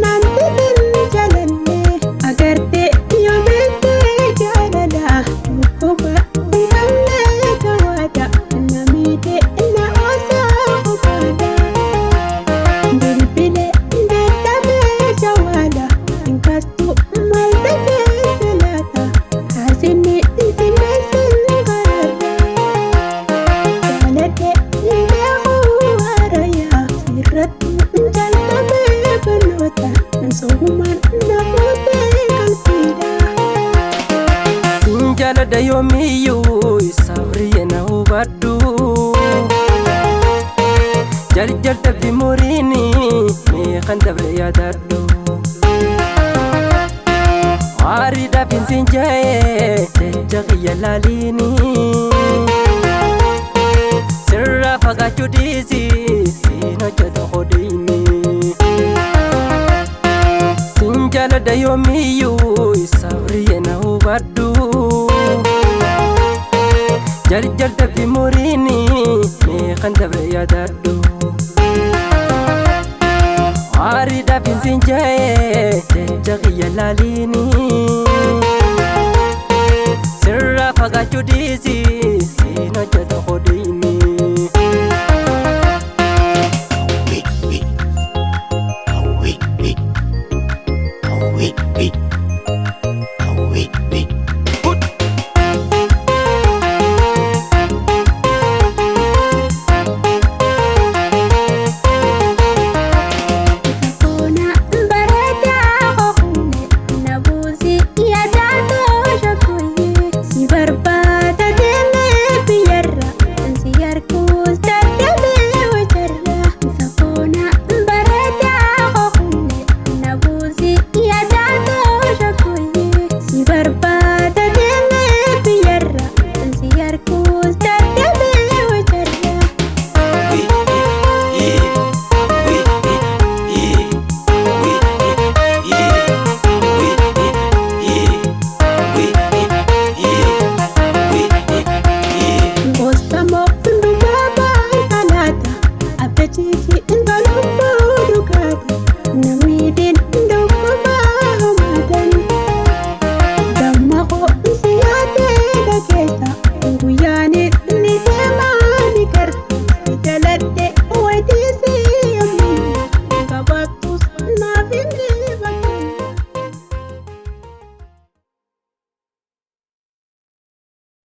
Naan didin jaalanne agartee yoo beektee jaalala dhukkuba hin qabne tawaata na miite na oosaa qofaadha. Bilbilee dadhabee jawaala hin kaastu maal dhageesse laata haasinni simmeessin gararraa. Jaaladhe beekuu haarayaa sirratti jalqabee barnoota soorumaan na fuutee qalbiidha. Sin jaaladha yoomiyyuu sabriye na hubadhu. Jarjar dabdi muriini meeqan dabre yaadadhu. Aariidhaaf hin siin ja'e jecha kiyya laaliini. Sirraa fagaachuu dhiisi siin hojjetu hodhiini. Sin jaaladha yoomiyyuu sabriye na hubadhu. Jarjar dabdi muriini meeqan dabre yaadadhu. Aariidhaaf hin siin ja'e jecha kiyya laaliini. Sirraa fagaachuu dhiisi siin hojjetu hodhiini.